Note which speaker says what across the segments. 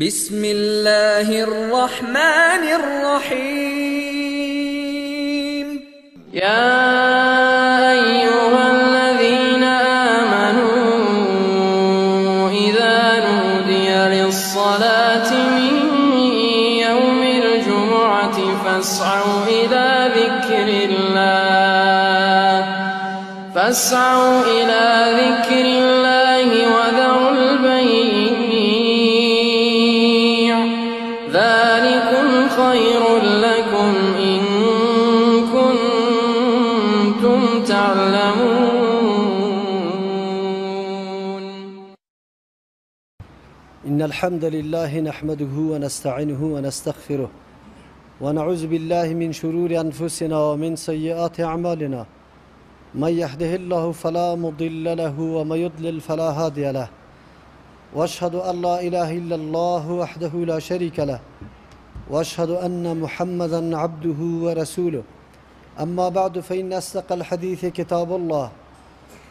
Speaker 1: بسم الله الرحمن الرحیم.
Speaker 2: یا ایها الذین آمنوا اذا نودی للصلاة من یوم الجمعة فاسعوا الى ذکر الله فاسعوا الى ذکر الله وذروا البیع ذلكم خير لكم إن كنتم تعلمون.
Speaker 3: إن الحمد لله نحمده ونستعينه ونستغفره ونعوذ بالله من شرور أنفسنا ومن سيئات أعمالنا، من يهده الله فلا مضل له ومن يضلل فلا هادي له، واشهد ان لا اله الا الله وحده لا شريك له، واشهد ان محمدا عبده ورسوله. اما بعد، فان اصدق الحديث كتاب الله،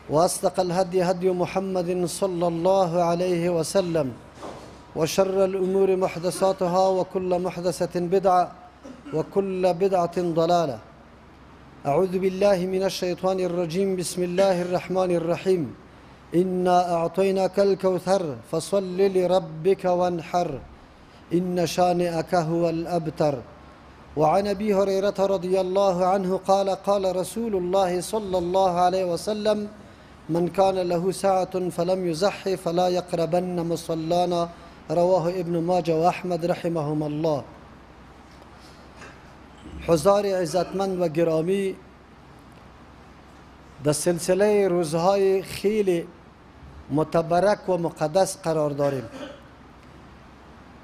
Speaker 3: واصدق الهدي هدي محمد صلى الله عليه وسلم، وشر الامور محدثاتها، وكل محدثه بدعه، وكل بدعه ضلاله. اعوذ بالله من الشيطان الرجيم. بسم الله الرحمن الرحيم. إنا أعطيناك الكوثر فصل لربك وانحر إن شانئك هو الأبتر. وعن أبي هريرة رضي الله عنه قال: قال رسول الله صلى الله عليه وسلم: من كان له ساعة فلم يزحي فلا يقربن مصلانا. رواه ابن ماجه وأحمد رحمهما الله. حضار عزتمند و گرامی، در سلسله روزهای خیلی متبرک و مقدس قرار داریم.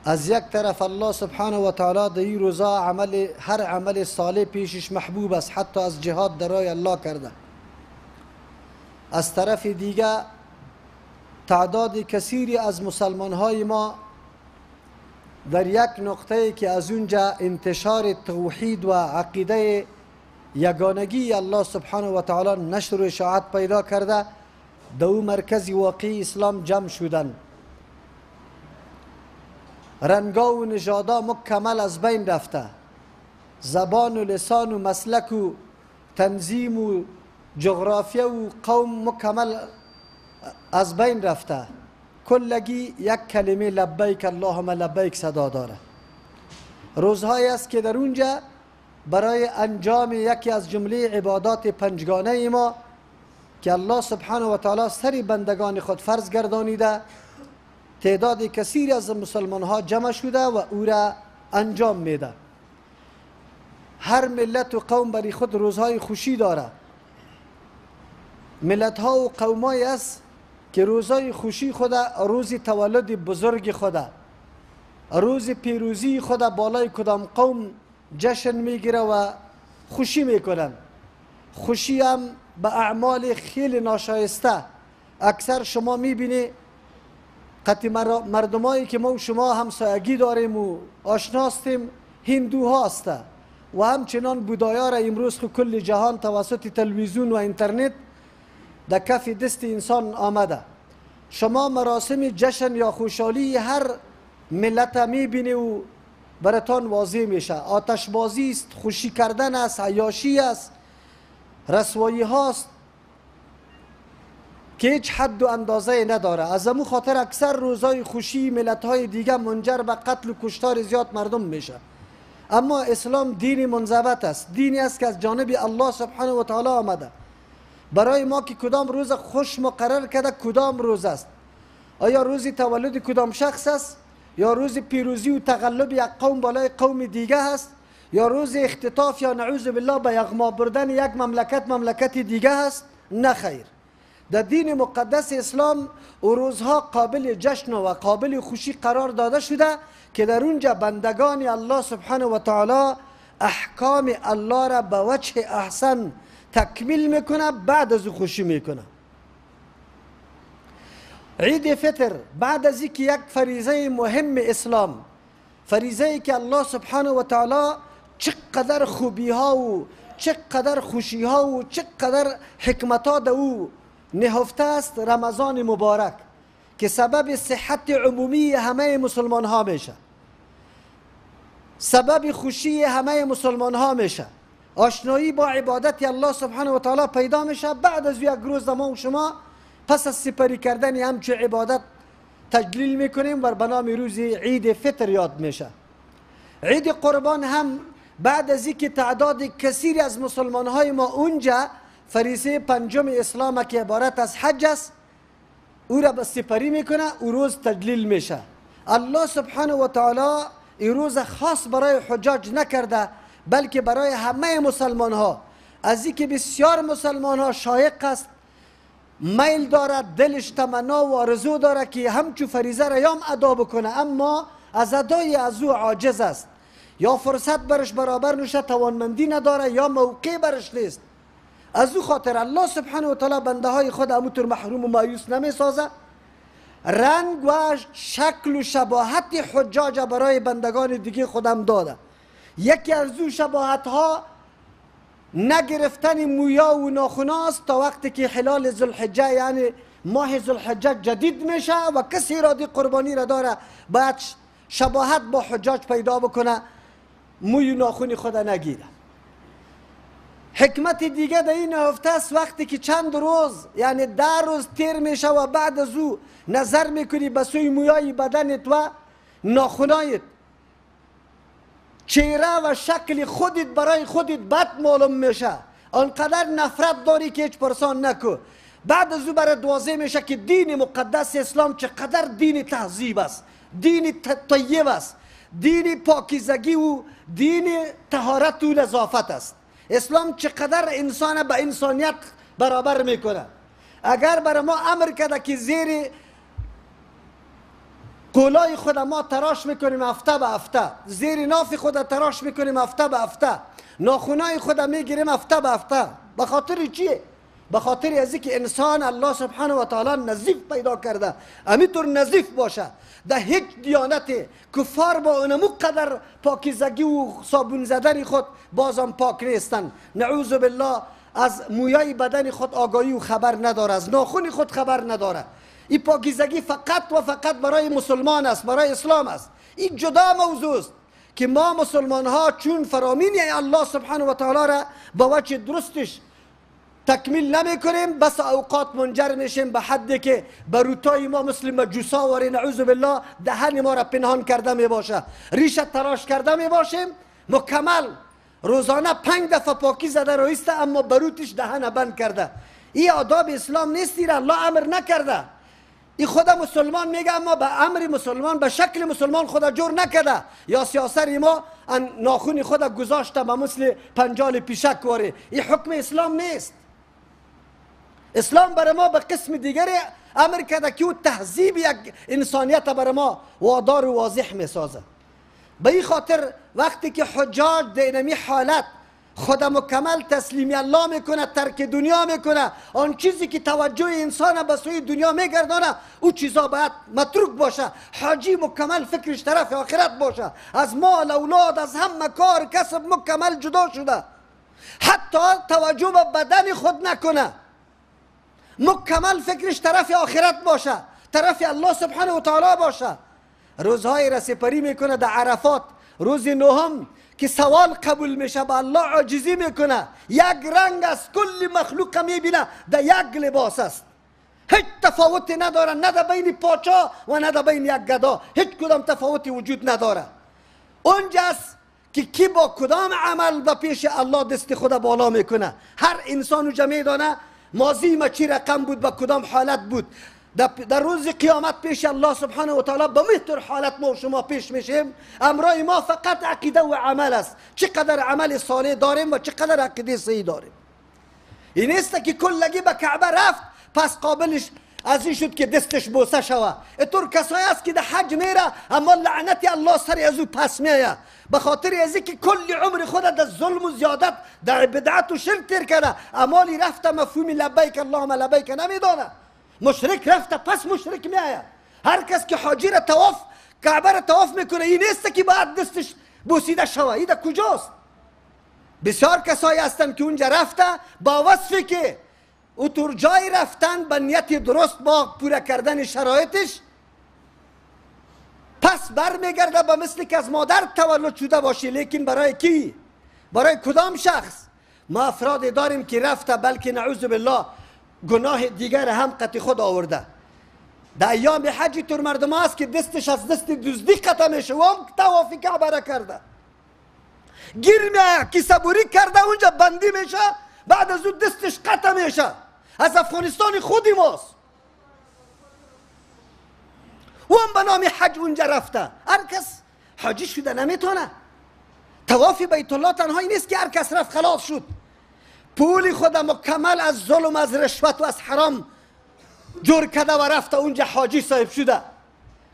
Speaker 3: از یک طرف الله سبحانه و تعالی در این روزها عمل هر عمل صالح پیشش محبوب است، حتی از جهاد در راه الله کرده. از طرف دیگه تعداد کثیری از مسلمان های ما در یک نقطه که از اونجا انتشار توحید و عقیده یگانگی الله سبحانه و تعالی نشر و اشاعت پیدا کرده، دو مرکز واقعی اسلام جمع شدن. رنگا و نژادا مکمل از بین رفته، زبان و لسان و مسلک و تنظیم و جغرافیه و قوم مکمل از بین رفته. کلگی یک کلمه لبیک اللهم لبیک صدا داره. روزهایی است که در اونجا برای انجام یکی از جمله عبادات پنجگانه ما که الله سبحانه و تعالی سر بندگان خود فرض گردانیده، تعداد کثیری از مسلمان ها جمع شده و او را انجام میده. هر ملت و قوم برای خود روزهای خوشی داره. ملت ها و قومای است که روزهای خوشی خود، روز تولد بزرگ خود، روز پیروزی خود بالای کدام قوم جشن میگیره و خوشی میکنن. خوشی هم به اعمال خیلی ناشایسته. اکثر شما میبینی قطعی مردمایی که ما و شما همسایگی داریم و آشناستیم هندوها هست و همچنان بودایا را امروز خو کل جهان توسط تلویزیون و اینترنت در کف دست انسان آمده. شما مراسم جشن یا خوشحالی هر ملت میبینی و براتان واضح میشه. آتش بازی است، خوشی کردن است، عیاشی است، رسوایی هاست که هیچ حد و اندازه نداره. از امو خاطر اکثر روزهای خوشی ملت های دیگه منجر به قتل و کشتار زیاد مردم میشه. اما اسلام دین منضبط است، دینی است که از جانب الله سبحانه و تعالی آمده برای ما که کدام روز خوش مقرر کرده، کدام روز است. آیا روز تولد کدام شخص است، یا روز پیروزی و تغلب یک قوم بالای قوم دیگه هست، یا روز اختطاف یا نعوذ بالله به یغما بردن یک مملکت مملکت دیگه هست؟ نه خیر. در دین مقدس اسلام او روزها قابل جشن و قابل خوشی قرار داده شده که در اونجا بندگان الله سبحانه و تعالی احکام الله را به وجه احسن تکمیل میکنه، بعد از خوشی میکنه. عید فطر بعد از اینکه یک فریضه مهم اسلام، فریضه ای که الله سبحانه و تعالی چقدر خوبی ها و چقدر خوشی ها و چقدر حکمت ها در او نهفته است، رمضان مبارک که سبب صحت عمومی همه مسلمان ها میشه، سبب خوشی همه مسلمان ها میشه، آشنایی با عبادت الله سبحانه و تعالی پیدا میشه. بعد از یک روز ما و شما پس از سپری کردن همچه عبادت تجلیل میکنیم و به نام روز عید فطر یاد میشه. عید قربان هم بعد از اینکه تعداد کثیری از مسلمان های ما اونجا فریضه پنجم اسلام که عبارت از حج است او را به سپری میکنه، او روز تجلیل میشه. الله سبحانه و تعالی این روز خاص برای حجاج نکرده، بلکه برای همه مسلمان ها. از اینکه بسیار مسلمان ها شایق است، میل دارد، دلش تمنا و آرزو داره که همچو فریضه را یام ادا بکنه، اما از ادای از او عاجز است، یا فرصت برش برابر نشه، توانمندی نداره، یا موقع برش نیست. از او خاطر الله سبحانه و تعالی بنده های خود همونطور محروم و مایوس نمی سازه. رنگ و شکل و شباهت حجاج برای بندگان دیگه خودم داده. یکی از او شباهت ها نگرفتن مویا و ناخناست تا وقتی که حلال ذوالحجه، یعنی ماه ذوالحجه جدید میشه و کسی اراده قربانی را داره، باید شباهت با حجاج پیدا بکنه، موی و ناخن خود نگیره. حکمت دیگه در این هفته است، وقتی که چند روز یعنی 10 روز تیر میشه و بعد از او نظر میکنی به سوی مویای بدنت و ناخنایت، چهره و شکل خودت برای خودت بد معلوم میشه، آنقدر نفرت داری که هیچ پرسان نکو. بعد از او برای دوازه میشه که دین مقدس اسلام چقدر دین تهذیب است، دین طیب است، دین پاکیزگی و دین طهارت و نظافت است. اسلام چقدر انسان به انسانیت برابر میکنه. اگر برای ما امر کرده که زیر قولای خود ما تراش میکنیم هفته به هفته، زیر ناف خود تراش میکنیم هفته به هفته، ناخونای خود میگیریم هفته به هفته، به خاطر چیه؟ به خاطر از اینکه انسان الله سبحانه و تعالی نظیف پیدا کرده، همینطور نظیف باشه. در هیچ دیانت کفار با اونمو قدر پاکیزگی و صابون زدن خود بازم پاک نیستن. نعوذ بالله از مویای بدن خود آگاهی و خبر نداره، از ناخن خود خبر نداره. این پاکیزگی فقط و فقط برای مسلمان است، برای اسلام است. این جدا موضوع است که ما مسلمان ها چون فرامین الله سبحانه و تعالی را با وجه درستش تکمیل نمی کنیم، بس اوقات منجر میشیم به حدی که بروتای ما مثل مجوسا واری نعوذ بالله دهن ما را پنهان کرده می باشه، ریش تراش کرده می باشیم مکمل روزانه 5 دفعه پاکی زده رویسته، اما بروتش دهن بند کرده. این آداب اسلام نیست، را الله امر نکرده. این خود مسلمان میگه اما به امر مسلمان به شکل مسلمان خود جور نکرده. یا سیاست ما ناخون خود گذاشته به مثل پنجال پیشک واری، این حکم اسلام نیست. اسلام برای ما به قسم دیگری امر کرده که او تهذیب یک انسانیت برای ما وادار و واضح میسازه. به این خاطر وقتی که حجاج در اینمی حالت خود مکمل تسلیمی الله میکنه، ترک دنیا میکنه، آن چیزی که توجه انسان به سوی دنیا میگردانه او چیزا باید متروک باشه. حاجی مکمل فکرش طرف آخرت باشه، از مال، اولاد، از همه کار کسب مکمل جدا شده، حتی توجه به بدن خود نکنه، مکمل فکرش طرف آخرت باشه، طرف الله سبحانه و تعالی باشه. روزهای را سپری میکنه در عرفات، روز نهم که سوال قبول میشه به الله عاجزی میکنه، یک رنگ از کل مخلوق میبینه، در یک لباس است، هیچ تفاوتی نداره، نه در بین پاچا و نه در بین یک گدا، هیچ کدام تفاوتی وجود نداره. اونجاست که کی با کدام عمل به پیش الله دست خود بالا میکنه. هر انسان اونجا میدانه ماضی ما چی رقم بود، با کدام حالت بود. در روز قیامت پیش الله سبحانه و تعالی به مهتر حالت ما و شما پیش میشیم. امرای ما فقط عقیده و عمل است، چقدر عمل صالح داریم و چقدر عقیده صحیح داریم. این نیست که کلگی به کعبه رفت پس قابلش از این شد که دستش بوسه شوه. اینطور کسایی است که در حج میره اما لعنت الله سر از او پس میایه، به خاطر از اینکه کل عمر خود در ظلم و زیادت در بدعت و شرک تیر کرده، امالی رفته مفهوم لبیک اللهم لبیک نمیدانه. مشرک رفته پس مشرک میآید. هر کس که حاجی را طواف کعبه را طواف میکنه این نیست که باید دستش بوسیده شوه. این در کجاست؟ بسیار کسایی هستند که اونجا رفته با وصفی که او تور جای رفتن به نیت درست با پوره کردن شرایطش، پس برمیگرده به مثل که از مادر تولد شده باشه. لیکن برای کی؟ برای کدام شخص؟ ما افراد داریم که رفته بلکه نعوذ بالله گناه دیگر هم قطع خود آورده. در ایام حج تور مردم هست که دستش از دست دزدی قطع میشه و هم طواف کعبه را کرده، گیر میایه کیسه بری کرده، اونجا بندی میشه، بعد از او دستش قطع میشه. از افغانستان خودی ماست، او هم به نام حج اونجا رفته. هر کس حاجی شده نمیتونه. طواف بیت الله تنهایی نیست که هر کس رفت خلاص شد. پول خود مکمل از ظلم، از رشوت و از حرام جور کرده و رفته اونجا حاجی صاحب شده.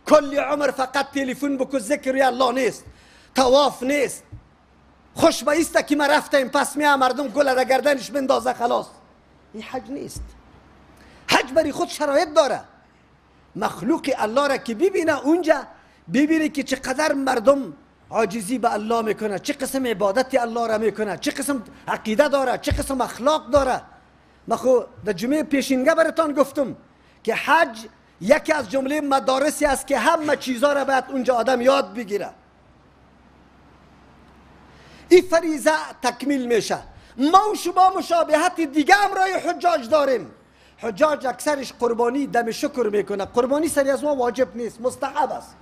Speaker 3: کل عمر فقط تلفن بکو، ذکر الله نیست، طواف نیست. خوش به که ما رفتیم، پس میام مردم گل را گردنش بندازه خلاص. این حج نیست. حج برای خود شرایط داره. مخلوق الله را که ببینه اونجا، ببینه که چقدر مردم عاجزی به الله میکنه، چه قسم عبادت الله را میکنه، چه قسم عقیده داره، چه قسم اخلاق داره. ما خو در جمعه پیشینگه براتان گفتم که حج یکی از جمله مدارسی است که همه چیزا را باید اونجا آدم یاد بگیره. این فریضه تکمیل میشه. ما و شما مشابهت دیگه امرای حجاج داریم. حجاج اکثرش قربانی دم شکر میکنه. قربانی سری از ما واجب نیست، مستحب است.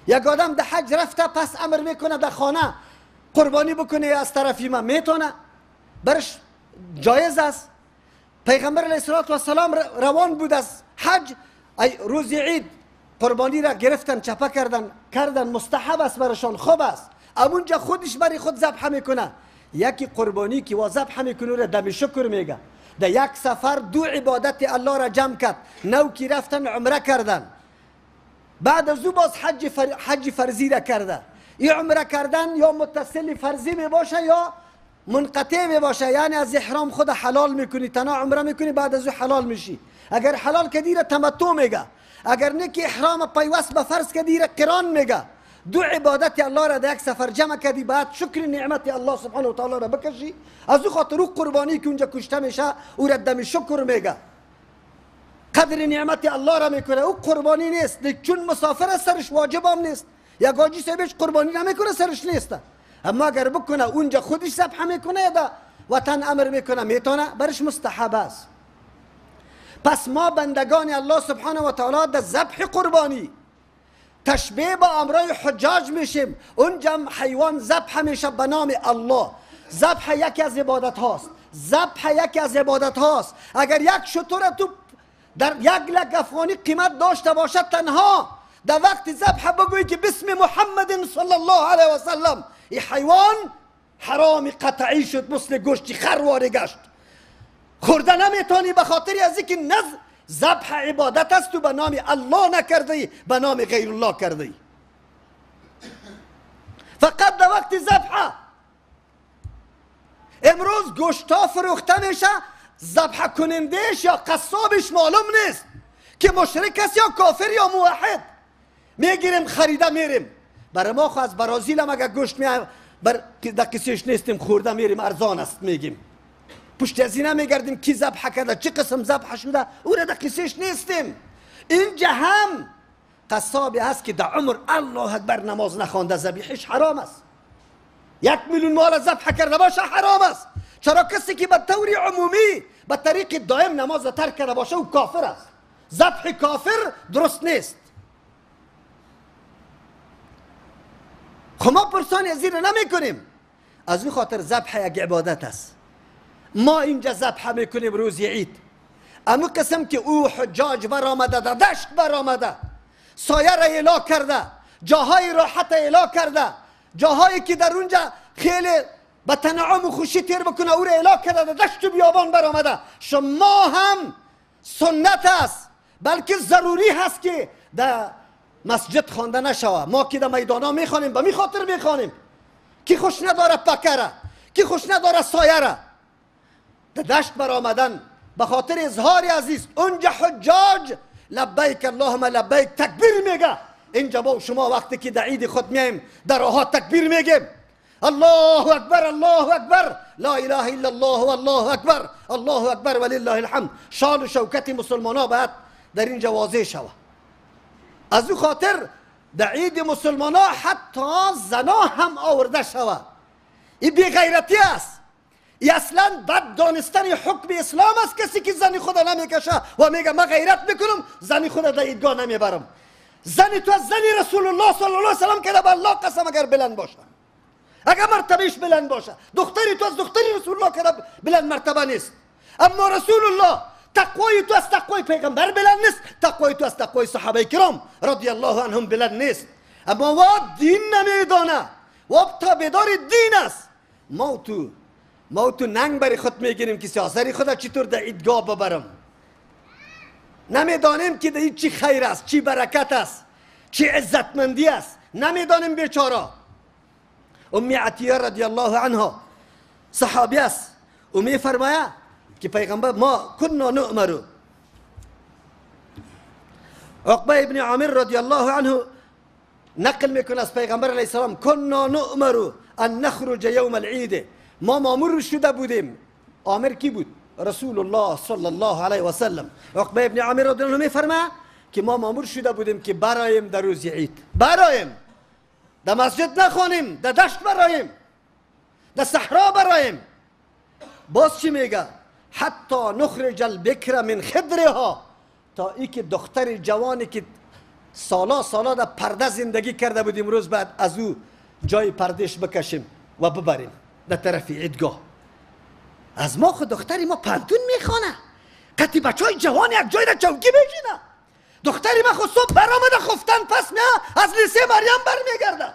Speaker 3: یک آدم ده حج رفته پس امر میکنه در خانه قربانی بکنه، از طرفی ما میتونه، برش جایز است. پیغمبر علیه السلام روان بود از حج، روز عید قربانی را گرفتن، چپه کردن، مستحب است برشان، خوب است. اونجا خودش برای خود ذبح میکنه. یکی قربانی که وا ذبح میکنه را دم شکر میگه. در یک سفر دو عبادت الله را جمع کرد. نو کی رفتن عمره کردن، بعد از او باز حج فرضی را کرده. این عمره کردن یا متصل فرضی می باشه یا منقطع می باشه، یعنی از احرام خود حلال میکنی، تنها عمره میکنی، بعد از او حلال میشی. اگر حلال کدی را تمتع میگه، اگر نه که احرام پیوست به فرض کدی را قران میگه. دو عبادت الله را در یک سفر جمع کردی، بعد شکر نعمت الله سبحانه و تعالی را بکشی. از او خاطر او قربانی که اونجا کشته میشه او را دم شکر میگه، قدر نعمت الله را میکنه. او قربانی نیست، چون مسافر سرش واجب هم نیست. یک حاجی صاحبش قربانی نمیکنه، سرش نیست. اما اگر بکنه اونجا خودش ذبح میکنه یا در وطن امر میکنه، میتونه، برش مستحب است. پس ما بندگان الله سبحانه و تعالی در ذبح قربانی تشبیه با امرای حجاج میشیم. اونجا حیوان ذبح میشه به نام الله. ذبح یکی از عبادت هاست، ذبح یکی از عبادت هاست. اگر یک شتر تو در 1 لک افغانی قیمت داشته باشد، تنها در وقت ذبح بگویی که بسم محمد صلی الله علیه و سلم، این حیوان حرام قطعی شد، مثل گوشت خر واری گشت، خورده نمیتونی به خاطر از اینکه ذبح عبادت است و به نام الله نکردی، به نام غیر الله کردی. فقط در وقت ذبح. امروز گوشتا فروخته میشه، ذبح کنندهش یا قصابش معلوم نیست که مشرک است یا کافر یا موحد. میگیریم خریده میریم. برای ما خو از برازیل هم اگر گوشت می بر در قصهش نیستیم، خورده میریم، ارزان است میگیم. پشت از اینا میگردیم کی ذبح کرده، چه قسم ذبح شده، او را در قصهش نیستیم. اینجا هم قصابی هست که در عمر الله اکبر نماز نخوانده، ذبیحش حرام است. 1 میلیون مال ذبح کرده باشه حرام است. چرا کسی که به طور عمومی به طریق دائم نماز ترک کرده باشه او کافر است. ذبح کافر درست نیست. خب ما پرسان از این نمی کنیم. از این خاطر ذبح یک عبادت است. ما اینجا ذبح میکنیم روز عید. اما قسم که او حجاج برآمده، در دشت برآمده، سایه را اعلا کرده، جاهای راحت اعلا کرده، جاهایی که در اونجا خیلی به تنعم و خوشی تیر بکنه او را اعلا کرده، در دشت و بیابان برآمده. شما هم سنت است، بلکه ضروری هست که در مسجد خوانده نشوه. ما که در میدان ها میخوانیم به می خاطر میخوانیم کی خوش نداره پکره، کی خوش نداره سایه را. در دشت برآمدن به خاطر اظهار عزیز. اونجا حجاج لبیک اللهم لبیک تکبیر میگه. اینجا با شما وقتی که در عید خود میایم در راه تکبیر میگیم، الله اکبر الله اکبر، لا اله الا الله والله اکبر، الله اکبر ولله الحمد. شان و شوکت مسلمان ها باید در اینجا واضح شود. از او خاطر در عید مسلمان ها حتی زنا هم آورده شود. این بی غیرتی است. ای اصلا بد دانستن حکم اسلام است. کسی که زن خود نمیکشه و میگه من غیرت میکنم، زن خود در عیدگاه نمیبرم. زن تو از زن رسول الله صلی الله علیه و سلم که به الله قسم اگر بلند باشه، اگر مرتبهش بلند باشه، دختری تو از دختری رسول الله که بلند مرتبه نیست. اما رسول الله تقوای تو از تقوای پیغمبر بلند نیست، تقوای تو از تقوای صحابه کرام رضی الله عنهم بلند نیست. اما و دین نمیدانه و تابعدار دین است. ما تو ننگ برای خود میگیریم که سیاست خود چطور در عیدگاه ببرم. نمیدانیم که در چی خیر است، چی برکت است، چی عزتمندی است. نمیدانیم بیچاره. امی عطیه رضی الله عنها صحابی است و میفرماید که پیغمبر ما کنا نؤمر. عقبه ابن عامر رضی الله عنه نقل میکنه از پیغمبر علیه السلام کنا نؤمر ان نخرج یوم العید. ما مامور شده بودیم. آمر کی بود؟ رسول الله صلی الله علیه و سلم. عقبه ابن عامر رضی الله عنه میفرماید که ما مامور شده بودیم که برایم در روز عید، برایم در مسجد نخوانیم، در دشت برایم، در صحرا برایم. باز چی میگه؟ حتی نخرج البکر من خدرها، تا ای که دختر جوانی که سالا سالا در پرده زندگی کرده بود امروز بعد از او جای پردهش بکشیم و ببریم در طرف عیدگاه. از ما خود دختری ما پانتون میخوانه، قطی بچه های جوان یک جای در چوکی میشینه. دختری ما خود صبح برآمده خفتن پس میه از لیسه مریم برمیگرده.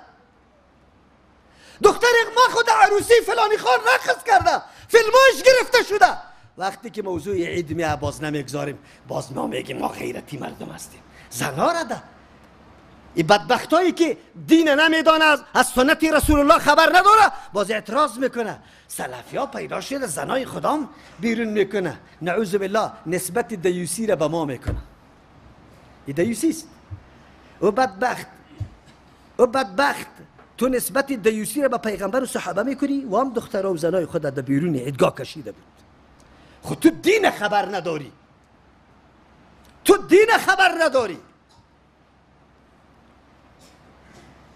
Speaker 3: دختری ما خود عروسی فلانی خان رقص کرده، فیلماش گرفته شده. وقتی که موضوع عید میه باز نمیگذاریم، باز ما میگیم ما غیرتی مردم هستیم. زنها را ده این بدبختایی که دین نمیدانه، از سنت رسول الله خبر نداره، باز اعتراض میکنه. سلفی ها پیدا شده زنای خدام بیرون میکنه. نعوذ بالله نسبت دیوسی را به ما میکنه. این دیوسی است. او بدبخت، او بدبخت، تو نسبت دیوسی را به پیغمبر و صحابه میکنی و هم دخترها و زنای خود در بیرون عیدگاه کشیده بود. خود تو دین خبر نداری، تو دین خبر نداری،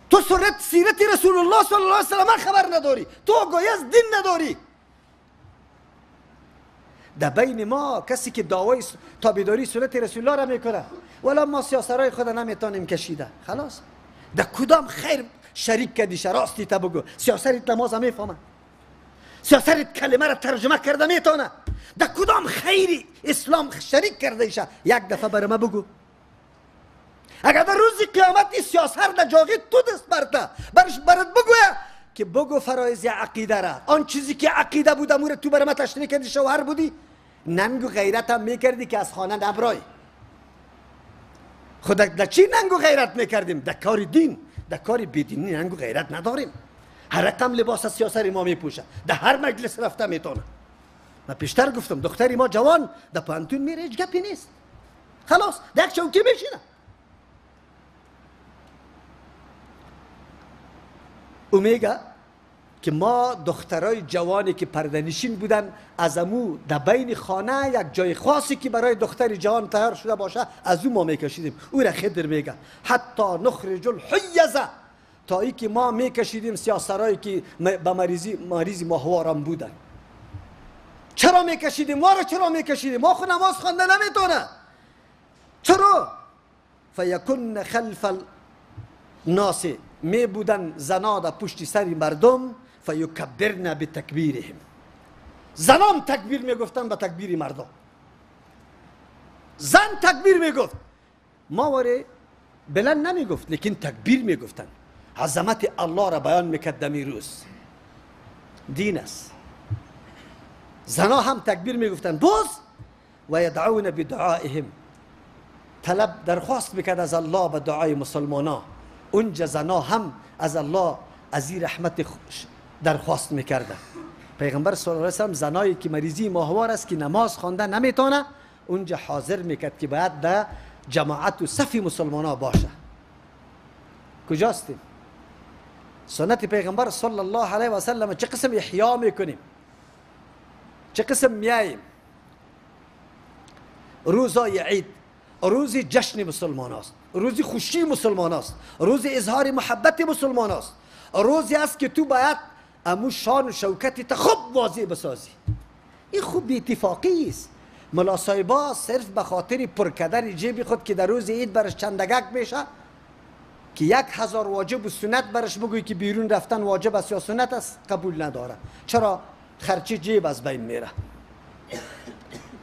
Speaker 3: تو سیرت رسول الله صلی الله علیه و سلم خبر نداری، تو آگاهی از دین نداری. در بین ما کسی که دعوای تابعداری سنت رسول الله را میکنه، ولی ما سیاسرای خود نمیتونیم کشیده. خلاص در کدام خیر شریک کردی؟ راستی تا بگو. سیاست نماز میفهمه، سیاست کلمه را ترجمه کرده میتونه. در کدام خیری اسلام شریک کرده ایشه؟ یک دفعه برای ما بگو. اگر در روز قیامت این سیاست در جاغی تو دست برده برش برات بگویه که بگو فرایض عقیده را، آن چیزی که عقیده بود امور تو برای ما تشریح کردی، شوهر بودی ننگ و غیرت هم میکردی که از خانه نبرای. خود در چی ننگ و غیرت میکردیم؟ در کار دین. در کار بیدینی ننگ و غیرت نداریم. هر رقم لباس سیاست ما میپوشه، در هر مجلس رفته میتونه. من پیشتر گفتم دختری ما جوان در پانتون میره، هیچ گپی نیست، خلاص در چوکی میشینه. او میگه که ما دخترای جوانی که پردنشین بودن از امو در بین خانه یک جای خاصی که برای دختر جوان تیار شده باشه از او ما میکشیدیم. او را خدر میگه حتی نخرج الحیزه، تا ای که ما میکشیدیم سیاسرایی که به مریضی ماهوارم بودن. چرا میکشیدیم؟ ما را چرا میکشیدیم؟ ما خود نماز خوانده نمیتونه. چرا؟ فیکن خلف الناس، می بودن زنا در پشت سر مردم، فیکبرن بتکبیرهم، زنان تکبیر میگفتن به تکبیر مردم. زن تکبیر میگفت، ما واره بلند نمیگفت لیکن تکبیر میگفتن. عظمت الله را بیان میکرد. دمی روز دین است. زنا هم تکبیر میگفتن باز و یدعون بدعائهم، طلب درخواست میکرد از الله به دعای مسلمانا. اونجا زنا هم از الله از این رحمت درخواست میکرده. پیغمبر صلی الله علیه و سلم زنایی که مریضی ماهوار است که نماز خوانده نمیتونه اونجا حاضر میکرد که باید در جماعت و صف مسلمان باشه. کجاستیم؟ سنت پیغمبر صلی الله علیه و سلم چه قسم احیا میکنیم؟ چه قسم میاییم روزای عید، روز جشن مسلمان است، روز خوشی مسلمان است، روز اظهار محبت مسلمان است، روزی است که تو باید امو شان و شوکت تا خوب واضح بسازی. این خوب بی اتفاقی است. ملا صاحبا صرف به خاطر پر کردن جیب خود که در روز عید برش چندگک میشه که 1000 واجب و سنت برش بگوی که بیرون رفتن واجب است یا سنت است، قبول نداره. چرا؟ خرچی جیب از بین میره.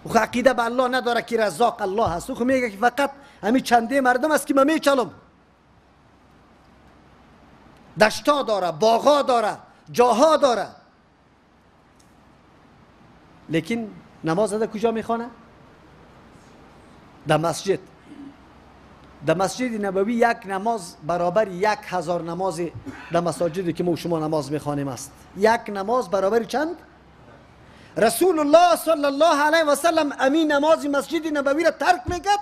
Speaker 3: او عقیده به الله نداره که رزاق الله هست. او میگه که فقط همین چنده مردم است که من میچلم. دشتا داره، باغا داره، جاها داره، لیکن نماز در کجا میخوانه؟ در مسجد. در مسجد نبوی یک نماز برابر 1000 نماز در مساجدی که ما شما نماز میخوانیم است. یک نماز برابر چند؟ رسول الله صلی الله علیه و سلم امین نماز مسجد نبوی را ترک میکرد،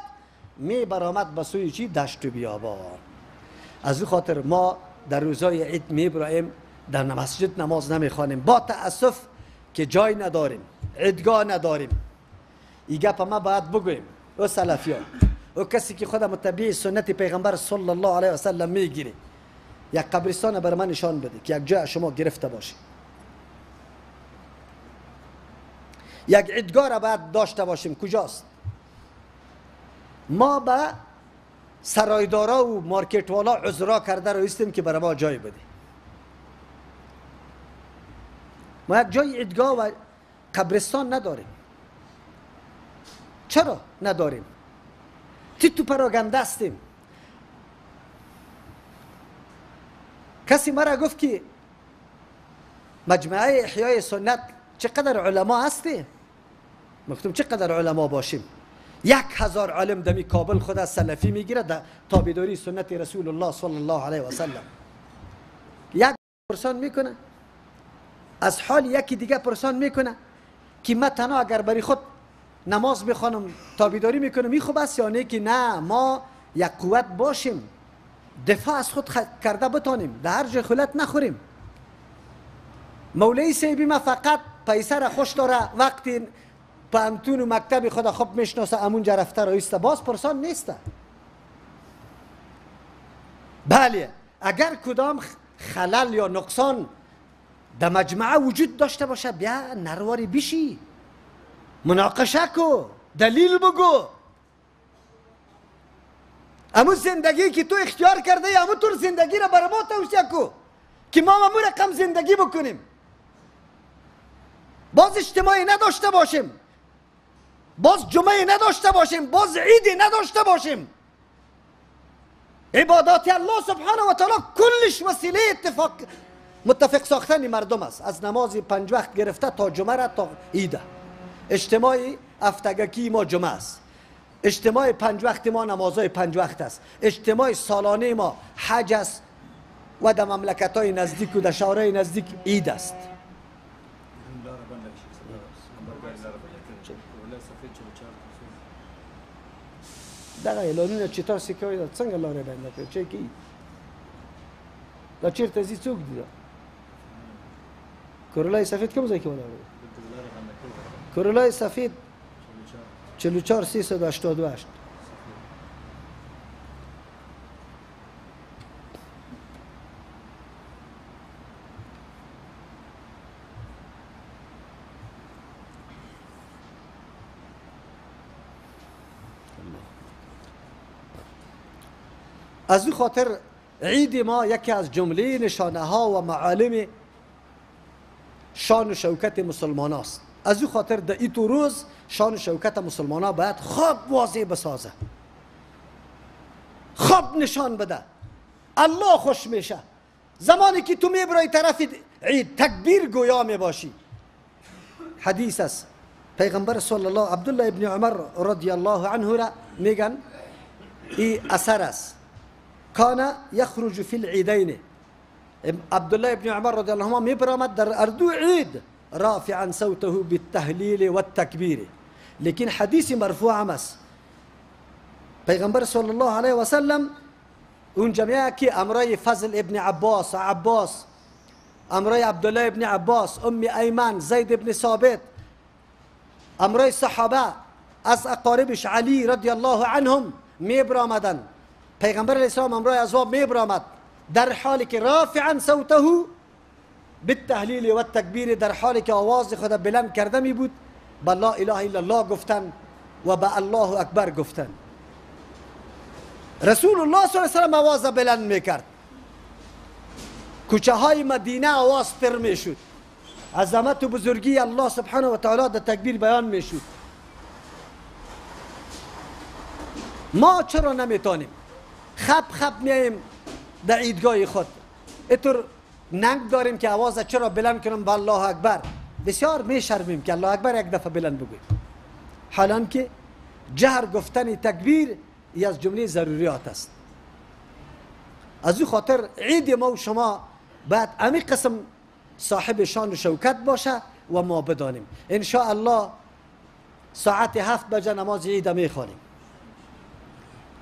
Speaker 3: می برآمد به سوی چی؟ دشت و بیابان. از او خاطر ما در روزای عید میبراییم در مسجد نماز نمیخوانیم، با تأسف که جای نداریم، عیدگاه نداریم. این گپ ما باید بگوییم او سلفیان، او کسی که خود متبع سنت پیغمبر صلی الله علیه و سلم میگیره، یک قبرستان بر من نشان بده که یک جای شما گرفته باشه، یک عیدگاه را باید داشته باشیم. کجاست؟ ما به سرایدارا و مارکت والا عذرا کرده رو استیم که برای ما جای بده. ما یک جای عیدگاه و قبرستان نداریم. چرا نداریم؟ تو پراگنده هستیم. کسی مرا گفت که مجمعه احیای سنت چقدر علما هستی؟ گفتم چقدر علما باشیم؟ 1000 عالم دمی کابل خود از سلفی میگیره در تابعداری سنت رسول الله صلی الله علیه و سلم. یک پرسان میکنه از حال یکی دیگه پرسان میکنه که من تنها اگر برای خود نماز بخوانم تابعداری میکنم این خوب است یا نه؟ که نه، ما یک قوت باشیم، دفاع از خود کرده بتانیم، در هر جای خلط نخوریم. مولوی صاحبی ما فقط پیسه را خوش داره، وقتی پانتون و مکتب خود خوب میشناسه امونجا رفته رایسته، باز پرسان نیسته. بله اگر کدام خلل یا نقصان در مجمعه وجود داشته باشه، بیا نرواری بشی، مناقشه کو، دلیل بگو. امو زندگی که تو اختیار کرده ای امو طور زندگی را برای ما توصیه کو که ما امو رقم زندگی بکنیم، باز اجتماعی نداشته باشیم، باز جمعه نداشته باشیم، باز عیدی نداشته باشیم. عبادات الله سبحانه و تعالی کلش وسیله اتفاق متفق ساختن مردم است، از نماز 5 وقت گرفته تا جمعه را تا عیده. اجتماع هفتگی ما جمعه است، اجتماع 5 وقت ما نمازهای 5 وقت است، اجتماع سالانه ما حج است و در مملکت های نزدیک و در شهرهای نزدیک عید است. دغه اعلانونه چې تاسو کوئ دا څنګه لارې بنده کوي؟ چې کوي دا چېرته ځي؟ څوک دي دا؟ کورولای سفید کوم ځای کې ولاړ دی؟ کورولای سفید 44 388. از او خاطر عید ما یکی از جمله نشانه ها و معالم شان و شوکت مسلمان است. از او خاطر در این روز شان و شوکت مسلمان ها باید خوب واضح بسازه، خوب نشان بده. الله خوش میشه زمانی که تو میبرای طرف عید تکبیر گویا میباشی. حدیث است پیغمبر صلی الله عبدالله ابن عمر رضی الله عنه را میگن ای اثر است، کان یخرج فی العیدین. عبدالله ابن عمر رضی الله عنه میبرآمد در اردو عید رافعا صوته بالتهلیل والتکبیر. لیکن حدیث مرفوع هم است. پیغمبر صلی الله علیه و سلم اون جمعه که امرای فضل ابن عباس، عباس، امرای عبدالله ابن عباس، ام ایمن، زید ابن ثابت، امرای صحابه از اقاربش علی رضی الله عنهم میبرآمدن، پیغمبر علیه السلام امرای از او میبرآمد در حالی که رافعا صوته بالتهلیل و التکبیر، در حالی که آواز خود بلند کرده می بود با لا اله الا الله گفتن و با الله اکبر گفتن. رسول الله صلی الله علیه و سلم آواز بلند میکرد، کوچه های مدینه آواز پر میشد، عظمت و بزرگی الله سبحانه و تعالی در تکبیر بیان میشد. ما چرا نمیتونیم؟ خب خب میایم در عیدگاه خود اینطور ننگ داریم که آواز چرا بلند کنم با الله اکبر، بسیار میشرمیم که الله اکبر یک دفعه بلند بگوییم، حالان که جهر گفتن تکبیر از جمله ضروریات است. از او خاطر عید ما و شما باید امی قسم صاحب شان و شوکت باشه و ما بدانیم. ان شاء الله ساعت 7 بجه نماز عید میخوانیم،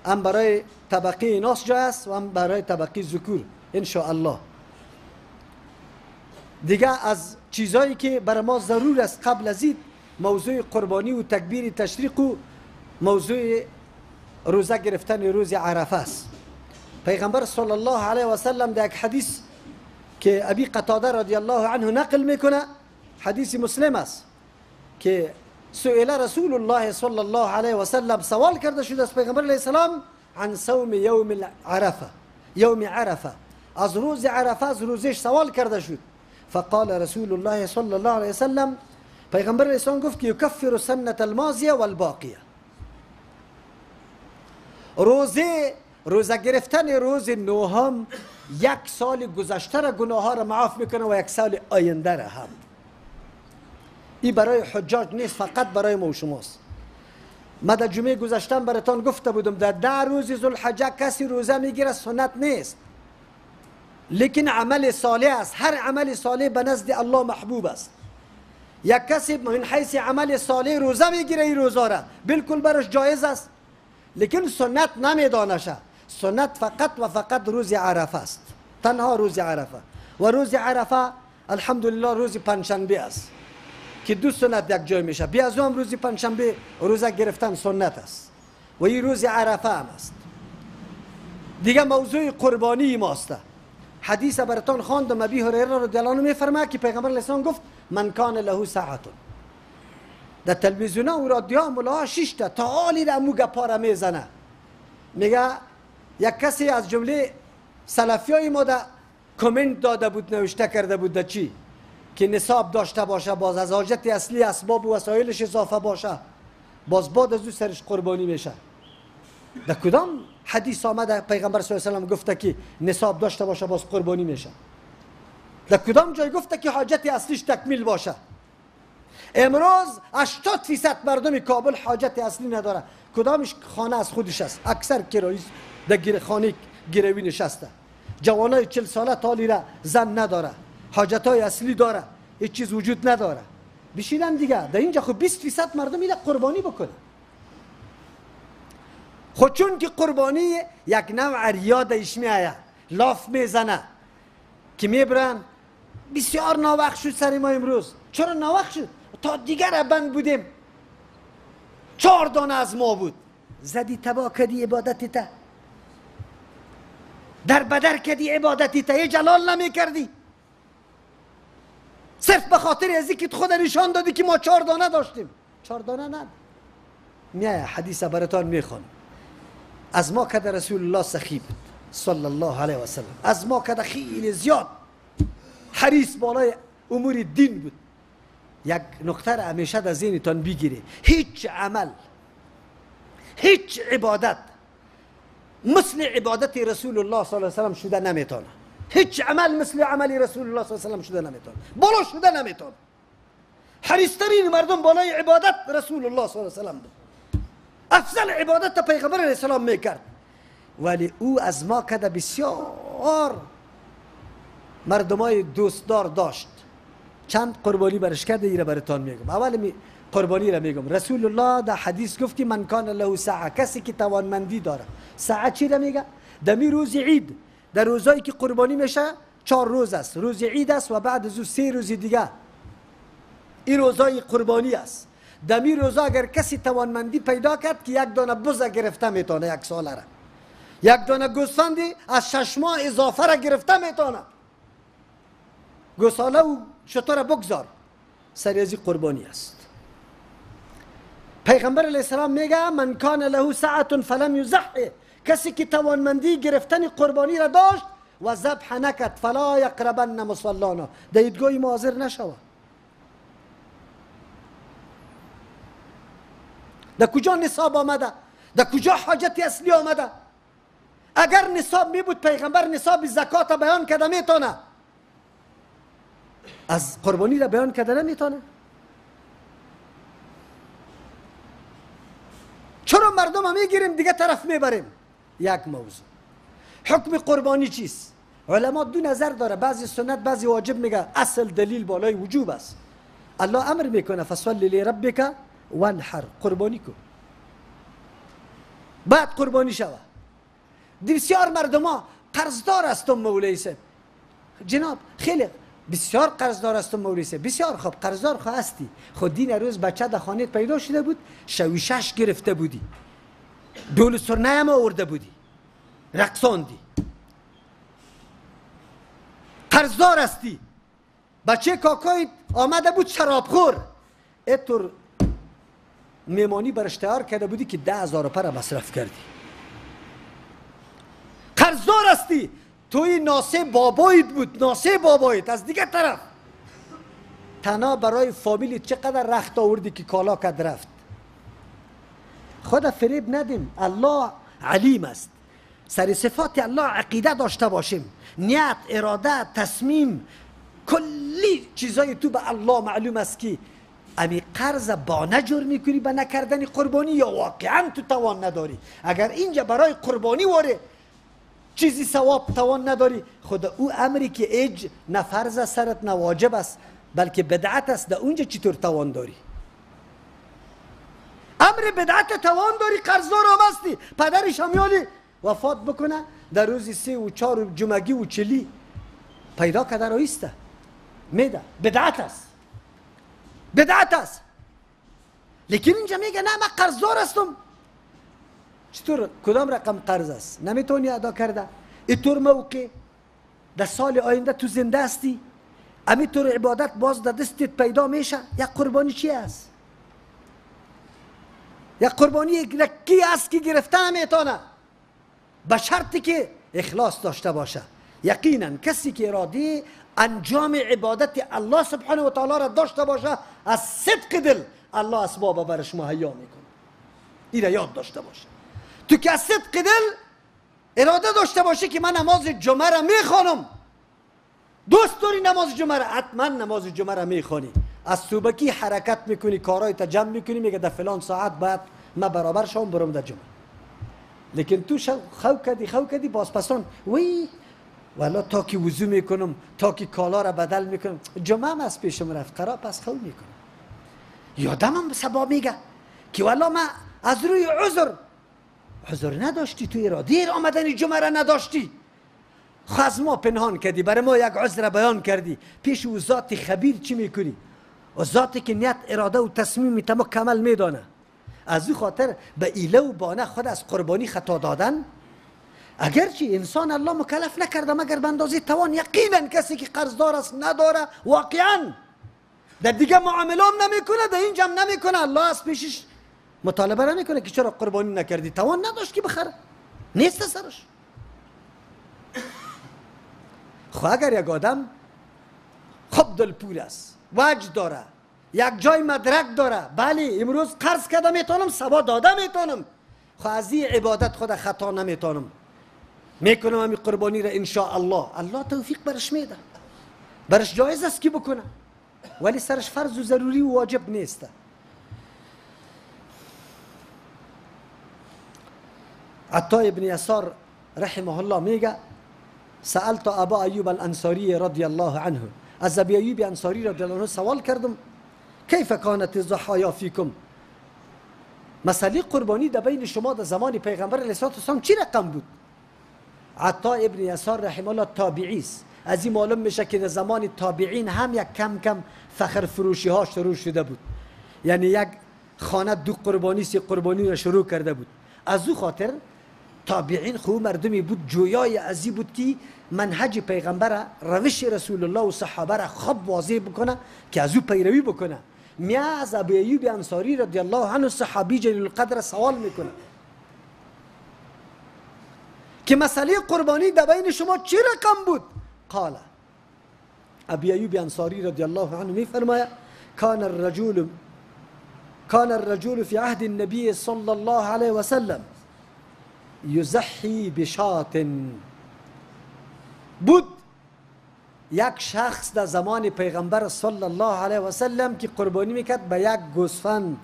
Speaker 3: هم برای طبقه ناس جای است و هم برای طبقه ذکور ان شاء الله. دیگه از چیزایی که برای ما ضرور است قبل از عید، موضوع قربانی و تکبیر تشریق و موضوع روزه گرفتن روز عرفه است. پیغمبر صلی الله علیه و سلم در یک حدیث که ابی قتاده رضی الله عنه نقل میکنه، حدیث مسلم است، که سئل رسول الله صلی الله علیه و سلم، سوال کرده شده از پیغمبر علیه السلام عن صوم یوم عرفه، یوم عرفه، از روز عرفه از روزش سوال کرده شد. فقال رسول الله صلی الله علیه وسلم، پیغمبر علیه السلام گفت که یکفر سنة الماضیه والباقیه، روزه گرفتن روز نهم یک سال گذشته را گناه ها را معاف میکنه و یک سال آینده را هم. این برای حجاج نیست، فقط برای ما و شماست. ما در جمعه گذشتم براتان گفته بودم در 10 روز ذوالحجه کسی روزه میگیره سنت نیست، لیکن عمل صالح است. هر عمل صالح به نزد الله محبوب است. یک کسی من حیث عمل صالح روزه میگیره، این روزه را بالکل برش جایز است، لیکن سنت نمیدانشه. سنت فقط و فقط روز عرفه است، تنها روز عرفه. و روز عرفه الحمدلله روز پنجشنبه است که دو سنت یک جای میشه. بیا از هم روز پنجشنبه روزه گرفتن سنت است و این روز عرفه هم است. دیگه موضوع قربانی ماست. حدیث براتون خواندم، ابی هریره رضی الله عنه میفرماید که پیغمبر علیه السلام گفت من کان له ساعت. در تلویزیون و رادیو ملاها 6 تا عالی را امو گپا را میزنه. میگه یک کسی از جمله سلفیای ما در کامنت داده بود، نوشته کرده بود در چی که نصاب داشته باشه، باز از حاجت اصلی اسباب و وسایلش اضافه باشه، باز بعد از او سرش قربانی میشه. در کدام حدیث آمده پیغمبر صلی الله علیه و سلم گفته که نصاب داشته باشه باز قربانی میشه؟ در کدام جای گفته که حاجت اصلیش تکمیل باشه؟ امروز 80% مردم کابل حاجت اصلی نداره. کدامش خانه از خودش است، اکثر کرایی در خانه گروی نشسته. جوانای 40 ساله تالی را زن نداره، حاجت های اصلی داره، هیچ چیز وجود نداره. بشینن دیگه در اینجا خب 20% مردم اینا قربانی بکنه. خود چون که قربانی یک نوع ریا ایش میآید، لاف میزنه که میبرن. بسیار ناوقت شد سر ما امروز. چرا ناوقت شد؟ تا دیگر بند بودیم، 4 دانه از ما بود. زدی تبا کدی عبادت تا، در بدر کدی عبادتی تا، یه جلال نمی کردی، صرف به خاطر از اینکه خود نشان دادی که ما 4 دانه داشتیم. 4 دانه نه. میایه حدیث براتان میخوان. از ما که رسول الله سخی بود صلی الله علیه و سلم، از ما که خیلی زیاد حریص بالای امور دین بود. یک نقطه را همیشه در ذهنتان بگیری، هیچ عمل، هیچ عبادت مثل عبادت رسول الله صلی الله علیه و سلم شده نمیتونه. هیچ عمل مثل عمل رسول الله صلی الله علیه و سلم شده نمیتونه، بالا شده نمیتونه. حریصترین مردم بالای عبادت رسول الله صلی الله علیه و سلم بود. افضل عبادت پیغمبر علیه السلام میکرد، ولی او از ما کده بسیار مردمای دوستدار داشت. چند قربانی برش کرده، ایره براتان میگم. اول قربانی را میگم. رسول الله در حدیث گفت که من کان له ساعه، کسی که توانمندی داره. ساعه چی را میگه؟ دمی روز عید، در روزایی که قربانی میشه 4 روز است، روز عید است و بعد از او 3 روز دیگه، این روزای قربانی است. دمی روزا اگر کسی توانمندی پیدا کرد که یک دانه بز گرفته میتونه یک ساله را، یک دانه گوسفندی از 6 ماه اضافه را گرفته میتونه، گوساله و شتر بگذار، سری از قربانی است. پیغمبر علیه السلام میگه من کان له سعة فلم یضحی، کسی که توانمندی گرفتن قربانی را داشت و ذبح نکرد فلا یقربن مصلانا، در عیدگاه ما حاضر نشوه. در کجا نصاب آمده؟ در کجا حاجت اصلی آمده؟ اگر نصاب می بود پیغمبر نصاب زکات بیان کرده میتونه، از قربانی را بیان کرده نمیتونه. چرا مردم هم میگیریم دیگه طرف میبریم؟ یک موضوع حکم قربانی چیست؟ علما دو نظر داره، بعضی سنت بعضی واجب میگه. اصل دلیل بالای وجوب است. الله امر میکنه فصل لربک وانحر، قربانی کن، بعد قربانی شوه. بسیار مردم ها قرضدار هستم مولوی صاحب، جناب خیلی بسیار قرضدار هستم مولوی صاحب، بسیار خوب قرضدار خو هستی، خود دین روز بچه در خانه پیدا شده بود، شوی شش گرفته بودی، دول سرنه هم آورده بودی، رقصاندی، قرضدار هستی. بچه کاکای آمده بود شرابخور، اتور میمانی برش تیار کرده بودی که 10,000 پر مصرف کردی. قرضدار هستی، توی ناسه بابایت بود، ناسه بابایت از دیگه طرف تنها برای فامیلی چقدر رخت آوردی که کالا کد رفت. خدا فریب ندیم، الله علیم است. سر صفات الله عقیده داشته باشیم، نیت، اراده، تصمیم، کلی چیزای تو به الله معلوم است که امی قرض با نجور میکنی به نکردن قربانی یا واقعا تو توان نداری. اگر اینجا برای قربانی واره چیزی ثواب توان نداری، خدا او امری که ایج نه فرض سرت نه واجب است بلکه بدعت است، در اونجا چطور توان داری؟ امر بدعت توان داری، قرضدار هم هستی، پدرش هم یالی وفات بکنه در روز 3 و 4 و جمعگی و 40 پیدا کرده رایسته میده، بدعت است، بدعت است. لیکن اینجا میگه نه من قرضدار هستم. چطور؟ کدام رقم قرض است؟ نمیتونی ادا کرده. اینطور موقع در سال آینده تو زنده هستی، امیطور عبادت باز در دستت پیدا میشه. یک قربانی چی است؟ یک قربانی کی است که گرفته نمیتونه، به شرطی که اخلاص داشته باشه. یقینا کسی که اراده انجام عبادت الله سبحانه و تعالی را داشته باشه از صدق دل، الله اسباب برش مهیا میکنه. این را یاد داشته باشه. تو که از صدق دل اراده داشته باشه که من نماز جمعه را میخوانم، دوست داری نماز جمعه را، حتما نماز جمعه را میخوانی، از صبحکی حرکت میکنی، کارای تا جمع میکنی، میگه در فلان ساعت باید من برابر شوم برم در جمعه. لیکن تو خو کردی، خو کردی، باز پسان وی والا تا که وضو میکنم، تا که کالا را بدل میکنم، جمعه هم از پیشم رفت، قرار پس خو میکنم. یادمم سبا میگه که والا من از روی عذر، عذر نداشتی، تو اراده آمدن جمعه را نداشتی، خو از ما پنهان کردی، برای ما یک عذر بیان کردی. پیش او ذات خبیر چی میکنی؟ و ذاتی که نیت، اراده و تصمیم تا مکمل میدانه. از او خاطر به ایله و بانه خود از قربانی خطا دادن، اگرچه انسان الله مکلف نکرده مگر به اندازه توان. یقینا کسی که قرضدار است نداره، واقعا در دیگه معامله هم نمیکنه، در اینجا هم نمیکنه، الله از پیشش مطالبه نمیکنه که چرا قربانی نکردی، توان نداشت که بخره، نیست سرش. خب اگر یک آدم خوب دلپور است، وجد داره، یک جای مدرک داره، بله امروز قرض کرده میتونم، سبا داده میتونم، خب از این عبادت خود خطا نمیتونم میکنم، همین قربانی را انشاء الله، الله توفیق برش میده، برش جایز است که بکنه، ولی سرش فرض و ضروری و واجب نیست. عطا ابن یسار رحمه الله میگه سألت ابا ایوب الانصاری رضی الله عنه، از ابی ایوب انصاری رضی الله عنه سوال کردم کیف کانت الضحایا فیکم، مسئله قربانی در بین شما در زمان پیغمبر علیه الصلاة والسلام چی رقم بود؟ عطا ابن یسار رحمه الله تابعی است. از این معلوم میشه که در زمان تابعین هم یک کم کم فخر فروشی ها شروع شده بود، یعنی یک خانه 2 قربانی 3 قربانی را شروع کرده بود. از او خاطر تابعین خو مردمی بود جویای ازی بود که منهج پیغمبر، روش رسول الله و صحابه را خوب واضح بکنه که از او پیروی بکنه. میا از ابی ایوب انصاری رضی الله عنه صحابی جلیل القدر سوال میکنه که مسئله قربانی در بین شما چه رقم بود؟ قال ابی ایوب انصاری رضی الله عنه میفرماید کان الرجل فی عهد النبی صلی الله علیه وسلم یزحی بشات. بود یک شخص در زمان پیغمبر صلی الله علیه و سلم که قربانی میکرد به یک گوسفند،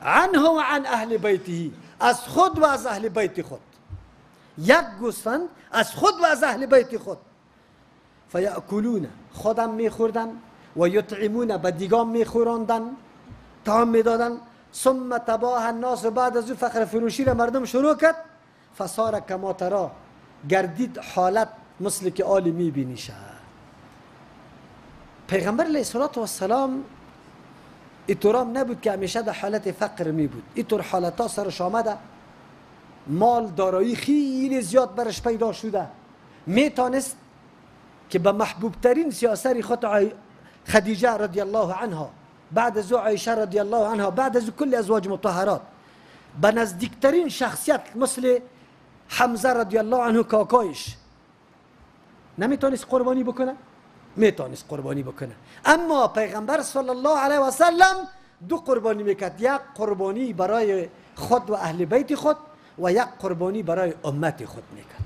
Speaker 3: عنه و عن اهل بیته، از خود و از اهل بیت خود، یک گوسفند از خود و از اهل بیت خود. فیأکلون، خودم میخوردن، و یطعمون، به دیگان میخوراندن، طعام میدادن. ثم تباه الناس، بعد از او فخر فروشی را مردم شروع کرد. فصار کما ترا، گردید حالت مثل که آلی میبینیشه. پیغمبر علیه الصلاة والسلام اینطورام نبود که همیشه در حالت فقر می بود. اینطور حالت ها سرش آمده، مال دارایی خیلی زیاد برش پیدا شده، میتانست که به محبوب ترین سیاسر خود خدیجه رضی الله عنها، بعد از او عایشه رضی الله عنها، بعد از او کل ازواج مطهرات، به نزدیکترین شخصیت مثل حمزه رضی الله عنه کاکایش، نمیتونست قربانی بکنه؟ میتونست قربانی بکنه. اما پیغمبر صلی الله علیه و سلم 2 قربانی میکرد، یک قربانی برای خود و اهل بیت خود و یک قربانی برای امت خود میکرد.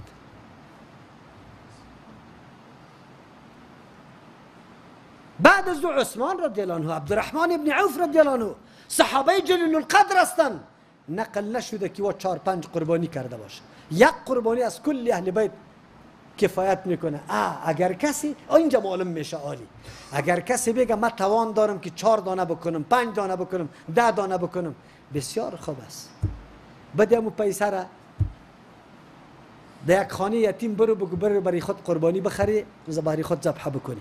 Speaker 3: بعد از عثمان رضی الله عنه، عبدالرحمن ابن عوف رضی الله عنه، صحابه جلیل القدر هستند، نقل نشده که 4 5 قربانی کرده باشه. یک قربانی از کل اهل بیت کفایت میکنه. اگر کسی اینجا معلوم میشه عالی، اگر کسی بگه من توان دارم که 4 دانه بکنم، 5 دانه بکنم، 10 دانه بکنم، بسیار خوب است. بده امو پیسه را در یک خانه یتیم برو بگو برو برای خود قربانی بخری، برای خود ذبح بکنی.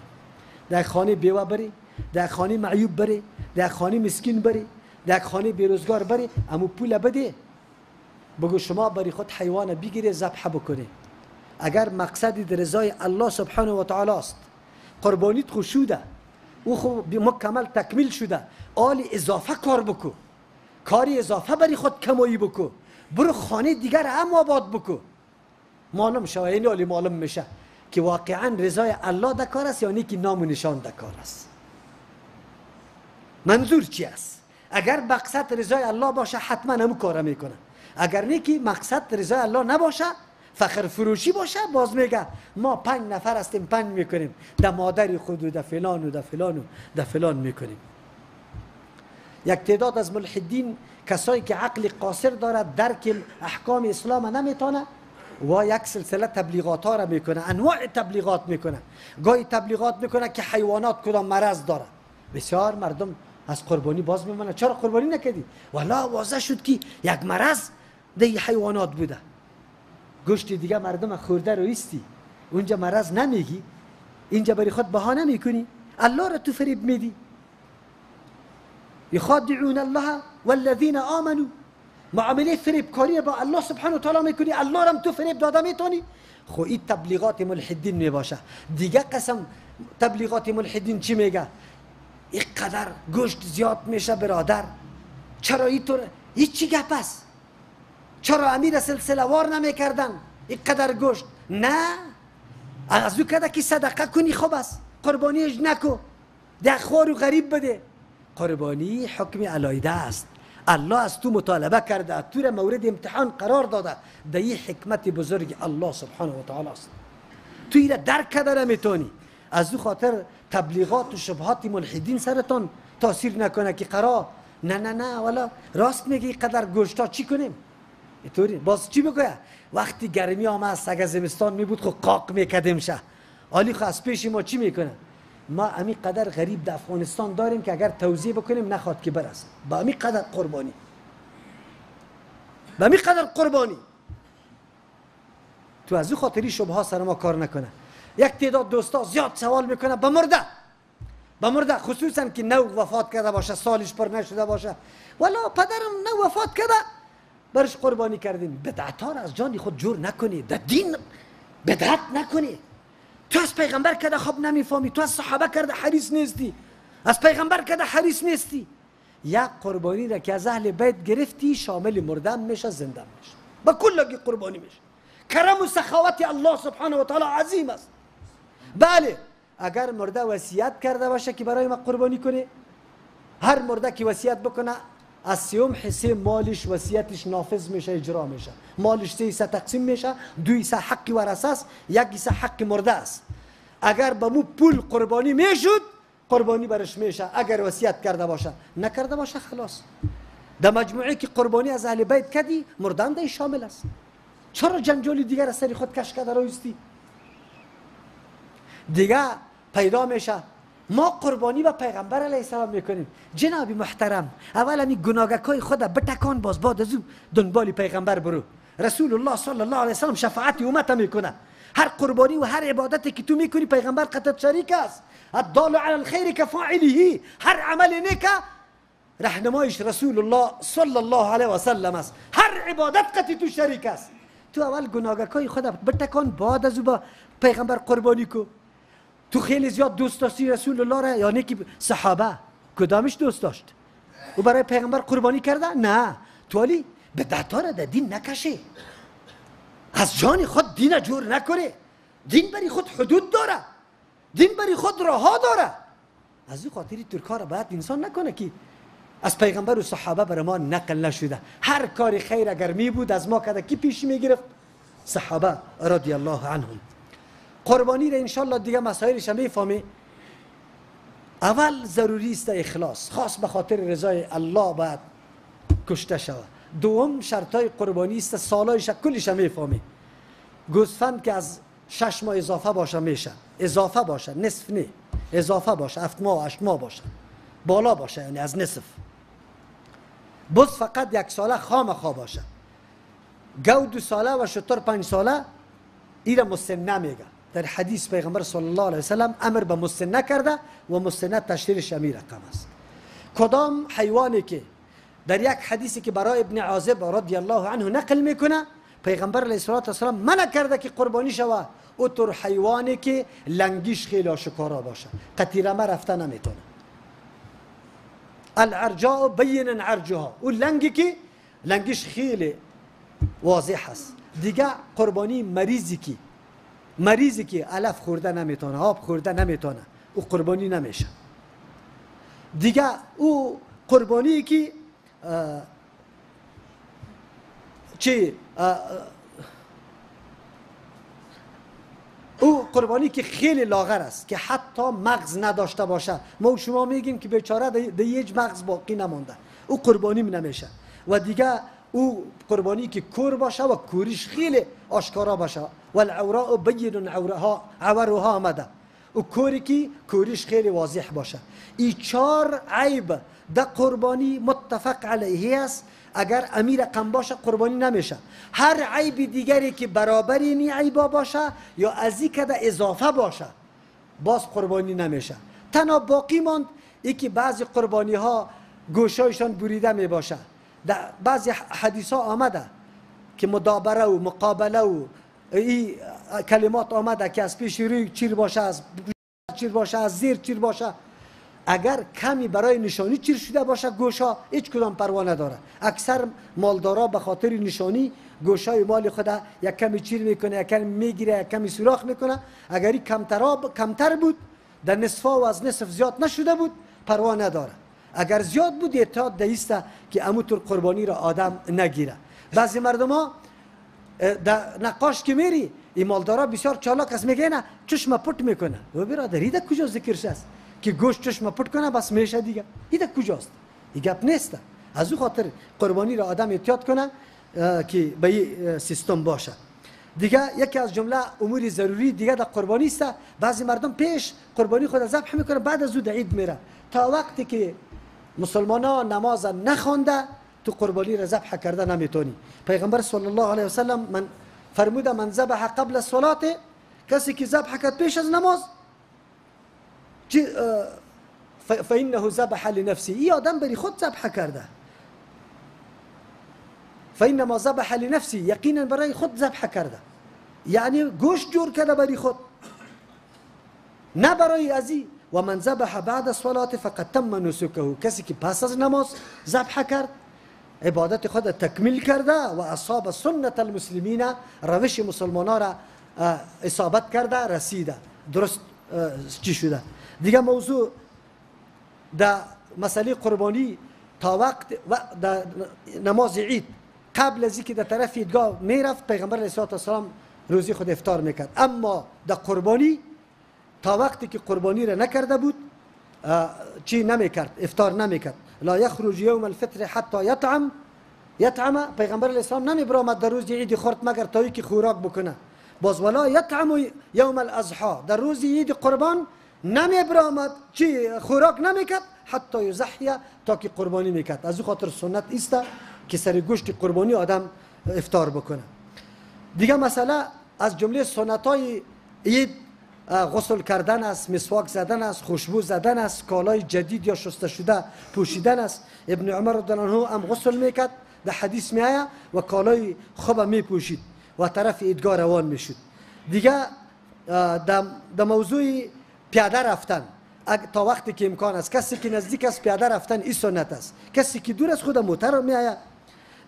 Speaker 3: در یک خانه بیوه بری، در یک خانه معیوب بری، در یک خانه مسکین بری، در یک خانه بیروزگار بری، امو پول بده بگو شما برای خود حیوان بگیری ذبح بکنی. اگر مقصدی در رضای الله سبحانه و تعالی است، قربانیت خو شده، او خو مکمل تکمیل شده، آل اضافه کار بکو، کاری اضافه برای خود کمایی بکو، برو خانه دیگر هم آباد بکو. معلوم شوه، این آلی معلوم میشه که واقعا رضای الله در کار است یا نه که نام و نشان در کار است. منظور چی است؟ اگر مقصد رضای الله باشه حتما همون کار میکنه، اگر نه که مقصد رضای الله نباشه، فخر فروشی باشه، باز میگه ما 5 نفر هستیم 5 میکنیم، در مادر خود و در فلان و در فلان و در فلان میکنیم. یک تعداد از ملحدین، کسایی که عقل قاصر دارد، درک احکام اسلام نمیتونه، و یک سلسله تبلیغات ها را میکنه، انواع تبلیغات میکنه. گاهی تبلیغات میکنه که حیوانات کدام مرض داره. بسیار مردم از قربانی باز میمونه، چرا قربانی نکردی؟ والا واضح شد که یک مرض در حیوانات بوده. گوشت دیگه مردم خورده رو ایستی، اونجا مرض نمیگی، اینجا برای خود بهانه میکنی، الله را تو فریب میدی. یخادعون الله والذین آمنوا، معامله فریبکاری با الله سبحانه و تعالی میکنی، الله را هم تو فریب داده میتونی. خو این تبلیغات ملحدین میباشه. دیگه قسم تبلیغات ملحدین چی میگه؟ اینقدر گوشت زیاد میشه برادر، چرا اینطور؟ هیچ چی گپ است؟ چرا امیر سلسله وار نمیکردن اینقدر گوشت؟ نه، از او کده که صدقه کنی خوب است، قربانیش نکو، ده خوار و غریب بده. قربانی حکم علایده است، الله از تو مطالبه کرده، تو را مورد امتحان قرار داده. ده این حکمت بزرگ الله سبحانه و تعالی است، تو این را درک کرده نمیتونی. از او خاطر تبلیغات و شبهات ملحدین سرتان تاثیر نکنه که قرار نه نه نه والا راست میگی قدر گوشتا چی کنیم؟ اینطوری باز چی بگویه؟ وقتی گرمی آمد اگه زمستان می بود خو قاق میکردیم شه. عالی خو از پیش ما چی میکنه؟ ما امی قدر غریب در افغانستان داریم که اگر توزیع بکنیم نخواد که برسه. با امی قدر قربانی، با امی قدر قربانی تو از او خاطری شبها سر ما کار نکنه. یک تعداد دوستا زیاد سوال میکنه به مرده، به مرده، خصوصا که نو وفات کرده باشه، سالش پر نشده باشه، والا پدرم نو وفات کرده برش قربانی کردیم. بدعت ها را از جان خود جور نکنی، در دین بدعت نکنی. تو از پیغمبر کرده خوب نمیفهمی، تو از صحابه کرده حریص نیستی، از پیغمبر کرده حریص نیستی. یک قربانی را که از اهل بیت گرفتی شامل مردم میشه، زنده میشه، با کلگی قربانی میشه. کرم و سخاوت الله سبحانه و تعالی عظیم است. بله اگر مرده وصیت کرده باشه که برای ما قربانی کنه، هر مرده که وصیت بکنه از سیوم حصه مالش وصیتش نافذ میشه، اجرا میشه. مالش سه حصه تقسیم میشه، دو حصه حق ورثه است، یک حصه حق مرده است. اگر به مو پول قربانی میشد قربانی برش میشه، اگر وصیت کرده باشه. نکرده باشه خلاص. در مجموعه که قربانی از اهل بیت کدی مردم ده شامل است. چرا جنجال دیگر از سر خود کش کرده رایستی؟ دیگه پیدا میشه ما قربانی به پیغمبر علیه السلام میکنیم. جناب محترم اول همی گناهکای خود بتکان، باز بعد از او دنبال پیغمبر برو. رسول الله صلی الله علیه وسلم شفاعت امت میکنه. هر قربانی و هر عبادتی که تو میکنی پیغمبر قطعت شریک است. الدال علی الخیر کفاعله، هر عمل نیک رهنمایش رسول الله صلی الله علیه و سلم است. هر عبادت قطعی تو شریک است. تو اول گناهکای خود بتکان، بعد از او با پیغمبر قربانی کو. تو خیلی زیاد دوست داشتی رسول الله را، یعنی که صحابه کدامش دوست داشت؟ او برای پیغمبر قربانی کرده؟ نه. تو علی بدعت ها را در دین نکشه، از جان خود دین جور نکنه. دین برای خود حدود داره، دین برای خود راه داره. از این خاطری ترکا را باید انسان نکنه که از پیغمبر و صحابه برای ما نقل نشده. هر کار خیر اگر می بود از ما کده کی پیش می گرفت؟ صحابه رضی الله عنهم. قربانی را انشالله دیگه مسائلش هم میفهمی. اول ضروری است اخلاص، خاص به خاطر رضای الله باید کشته شود. دوم شرطای قربانی است، سالایش کلش هم میفهمی. گوسفند که از 6 ماه اضافه باشه میشه، اضافه باشه، نصف نه، اضافه باشه، 7 ماه 8 ماه باشه، بالا باشه، یعنی از نصف. بز فقط 1 ساله خامخا باشه. گو 2 ساله و شتر 5 ساله ایره مسنه میگه. در حدیث پیغمبر صلی الله علیه وسلم امر به مسنه کرده و مسنه تشریرش امیر رقم است. کدام حیوانی که در یک حدیثی که برای ابن عازب رضی الله عنه نقل میکنه پیغمبر علیه الصلاة والسلام منع کرده که قربانی شوه او طور حیوانی که لنگیش خیلی آشکارا باشه، قطیرمه رفته نمیتونه. العرجاء بین عرجها، او لنگی که لنگیش خیلی واضح است. دیگه قربانی مریضی که علف خورده نمیتونه، آب خورده نمیتونه، او قربانی نمیشه. دیگه او قربانی که چی او قربانی که خیلی لاغر است که حتی مغز نداشته باشه. ما و شما میگیم که بیچاره ده هیچ مغز باقی نمانده، او قربانی نمیشه. و دیگه او قربانی که کور باشه و کوریش خیلی آشکارا باشه، والعوراء بین عورها عورها آمده، او کوری که کوریش خیلی واضح باشه. ای 4 عیب در قربانی متفق علیه است. اگر امیر قم باشه قربانی نمیشه. هر عیب دیگری که برابر این عیبا باشه یا از این کده اضافه باشه باز قربانی نمیشه. تنها باقی ماند ای که بعضی قربانی ها گوشایشان بریده می باشه. در بعضی حدیث ها آمده که مدابره و مقابله و این کلمات آمده که از پیش روی چیر باشه، از چیر باشه، از زیر چیر باشه. اگر کمی برای نشانی چیر شده باشه گوشا هیچ کدام پروا نداره. اکثر مالدارا به خاطر نشانی گوشای مال خود یک کمی چیر میکنه، یک کمی میگیره، یک کمی سوراخ میکنه. اگر این کمتر بود در نصفا و از نصف زیاد نشده بود پروا نداره. اگر زیاد بود اعتیاد دیسته که اموتور قربانی را آدم نگیره. بعضی مردم ها در نقاش که میری این مالدارا بسیار چالاک است، میگه نه چشم پت میکنه. و برادر ایده کجا ذکر است که گوشت چشم پت کنه بس میشه دیگه؟ ایده کجاست؟ این گپ نیست. از او خاطر قربانی را آدم احتیاط کنه که به این سیستم باشه. دیگه یکی از جمله امور ضروری دیگه در قربانی است. بعضی مردم پیش قربانی خود ذبح میکنه، بعد از او در عید میره. تا وقتی که مسلمان ها نماز نخوانده تو قربانی را ذبح کرده نمیتونی. پیغمبر صلی الله علیه وسلم من فرموده من ذبح قبل الصلاه، کسی که ذبح کرد پیش از نماز فانه ذبح لنفسه، ای آدم بری خود ذبح کرده. فانما ذبح لنفسه، یقینا برای خود ذبح کرده، یعنی گوشت جور کرده برای خود، نه برای ازی. و من ذبح بعد الصلاة فقد تم نسکه، کسی که پس از نماز ذبح کرد عبادت خود تکمیل کرده و اصاب سنت المسلمین، روش مسلمان را اصابت کرده، رسیده، درست چی شده. دیگه موضوع در مسئله قربانی تا وقت در نماز عید قبل از اینکه در طرف عیدگاه میرفت پیغمبر علیه السلام روزی خود افطار میکرد، اما در قربانی تا وقتی که قربانی را نکرده بود چی نمیکرد، افطار نمیکرد. لا یخرج یوم الفطر حتی یطعم یطعم، پیغمبر علیه السلام نمیبرآمد در روز عید خورد مگر تا اینکه خوراک بکنه. باز ولا یطعم یوم الاضحی، در روز عید قربان نمیبرآمد چی خوراک نمیکرد حتی یضحی، تا که قربانی میکرد. از او خاطر سنت است که سر گوشت قربانی آدم افطار بکنه. دیگه مسئله از جمله سنت های عید غسل کردن است، مسواک زدن است، خوشبو زدن است، کالای جدید یا شسته شده پوشیدن است. ابن عمر رضی الله عنه هم غسل میکرد، در حدیث میآید، و کالای خوب میپوشید و طرف عیدگاه روان میشد. دیگه در موضوع پیاده رفتن تا وقتی که امکان است، کسی که نزدیک است پیاده رفتن این سنت است، کسی که دور از خود موتر میآید.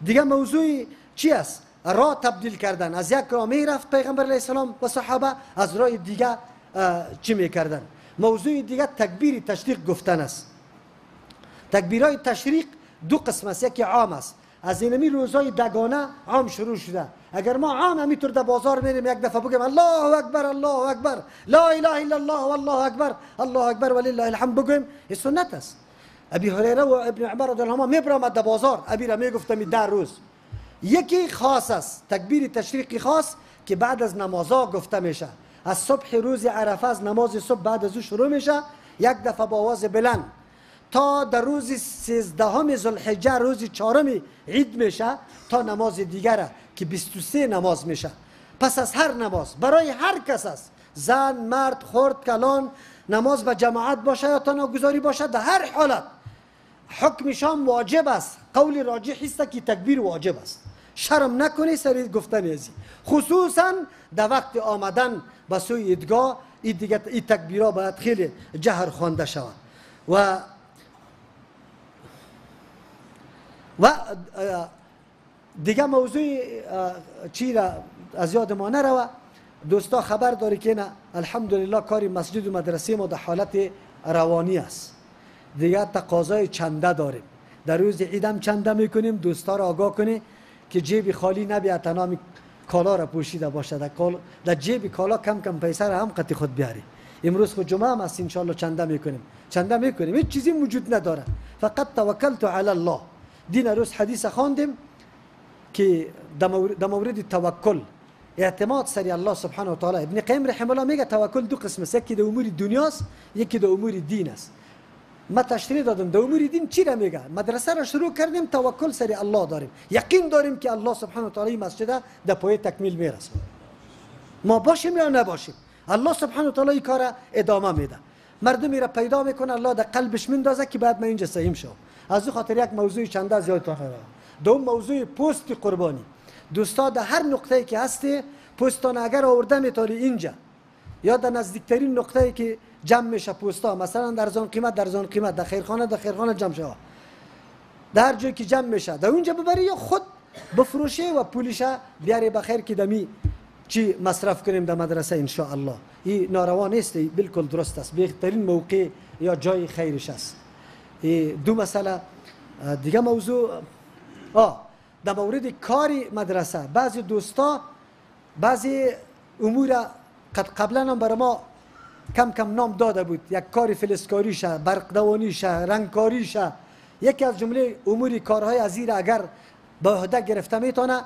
Speaker 3: دیگه موضوع چی است؟ راه تبدیل کردن، از یک راه می رفت پیغمبر علیه السلام و صحابه، از راه دیگه چی میکردن. موضوع دیگه تکبیر تشریق گفتن است. تکبیرهای تشریق دو قسم است، یکی عام است، از اینمی روزهای دگانه عام شروع شده. اگر ما عام همینطور در بازار میریم یک دفعه بگیم الله اکبر الله اکبر لا اله الا الله والله اکبر الله اکبر ولله الحمد بگیم، این سنت است. ابی هریره و ابن عمر رضی الله عنهما میبرآمد در بازار، ابی را میگفتم 10 روز. یکی خاص است، تکبیر تشریقی خاص که بعد از نمازها گفته میشه، از صبح روز عرفه از نماز صبح بعد از او شروع میشه، یک دفعه با آواز بلند تا در روز 13 ذوالحجه روز 4 عید میشه تا نماز دیگره که 23 نماز میشه. پس از هر نماز برای هر کس است، زن مرد خرد کلان، نماز به جماعت باشه یا تنها باشه، در هر حالت حکم شام واجب است. قول راجح است که تکبیر واجب است، شرم نکنی سر گفتن ازی، خصوصا در وقت آمدن به سوی عیدگاه این تکبیرها باید خیلی جهر خوانده شود. و دیگه موضوع چی را از یاد ما نروه، دوستا خبر داری که نه الحمدلله کاری مسجد و مدرسه ما در حالت روانی است. دیگه تقاضای چنده داریم، در روز عیدم چنده میکنیم، دوستا را آگاه کنی که جیب خالی نبیاد، تنها کالا را پوشیده باشه، در جیب کالا کم کم پیسه را هم قطی خود بیاری. امروز خود جمعه هم است، انشالله چنده میکنیم، چنده میکنیم، هیچ چیزی وجود نداره، فقط توکلت علی الله. دین روز حدیث خواندیم که در مورد توکل اعتماد سری الله سبحانه و تعالی. ابن قیم رحمه الله میگه توکل دو قسم است، یکی در امور دنیاست، یکی در امور دین است. ما تشریح دادم در امور دین چی را میگه. مدرسه را شروع کردیم، توکل سری الله داریم، یقین داریم که الله سبحانه و تعالی مسجد در پای تکمیل میرسه، ما باشیم یا نباشیم الله سبحانه و تعالی این کار ادامه میده. مردمی را پیدا میکنه، الله در قلبش میندازه که بعد من اینجا سهیم شم. از او خاطر یک موضوع چنده زیاد تا دوم موضوع پوست قربانی. دوستا در هر نقطه‌ای که هستی پوستان اگر آورده میتونی اینجا یا در نزدیکترین نقطه‌ای که جمع میشه پوستا، مثلا در زان قیمت در زان قیمت، در خیرخانه در خیرخانه جمع شه، در جایی که جمع میشه در اونجا ببری یا خود بفروشه و پولش بیاری بخیر که دمی چی مصرف کنیم در مدرسه ان شاء الله. این ناروا نیست، بالکل درست است، بهترین موقع یا جای خیرش است. دو مسئله دیگه موضوع در مورد کاری مدرسه، بعضی دوستا بعضی امور قبلا هم برای ما کم کم نام داده بود، یک کاری فلزکاری شه، برق دوانی شه، رنگکاری شه. یکی از جمله امور کارهای از زیر اگر به عهده گرفته میتونه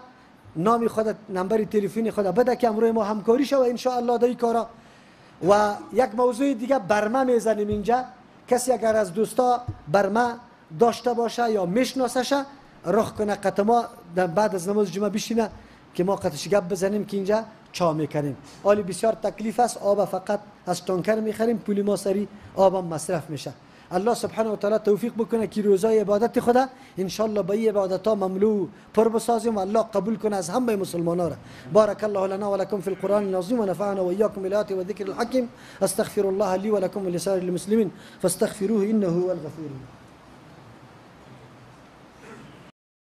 Speaker 3: نام خود نمبر تلفن خود بده که امروز ما همکاری شه و ان شاء الله در این کارا. و یک موضوع دیگه برمه میزنیم اینجا، کسی اگر از دوستا برمه داشته باشه یا میشناسه رخ کنه قطما بعد از نماز جمعه بشینه که ما قطش گپ بزنیم که اینجا چا میکنیم. آلی بسیار تکلیف است، آب فقط از تانکر میخریم، پول ما سری آبم مصرف میشه. الله سبحانه و تعالی توفیق بکنه که روزای عبادت خدا انشالله به این عبادت ها مملو پر بسازیم و الله قبول کنه از همه مسلمان را. بارک الله لنا ولكم في القرآن العظیم و نفعنا وإياكم بالآيات والذكر الحكيم. استغفر الله لي ولكم ولسائر المسلمين فاستغفروه إنه هو الغفور.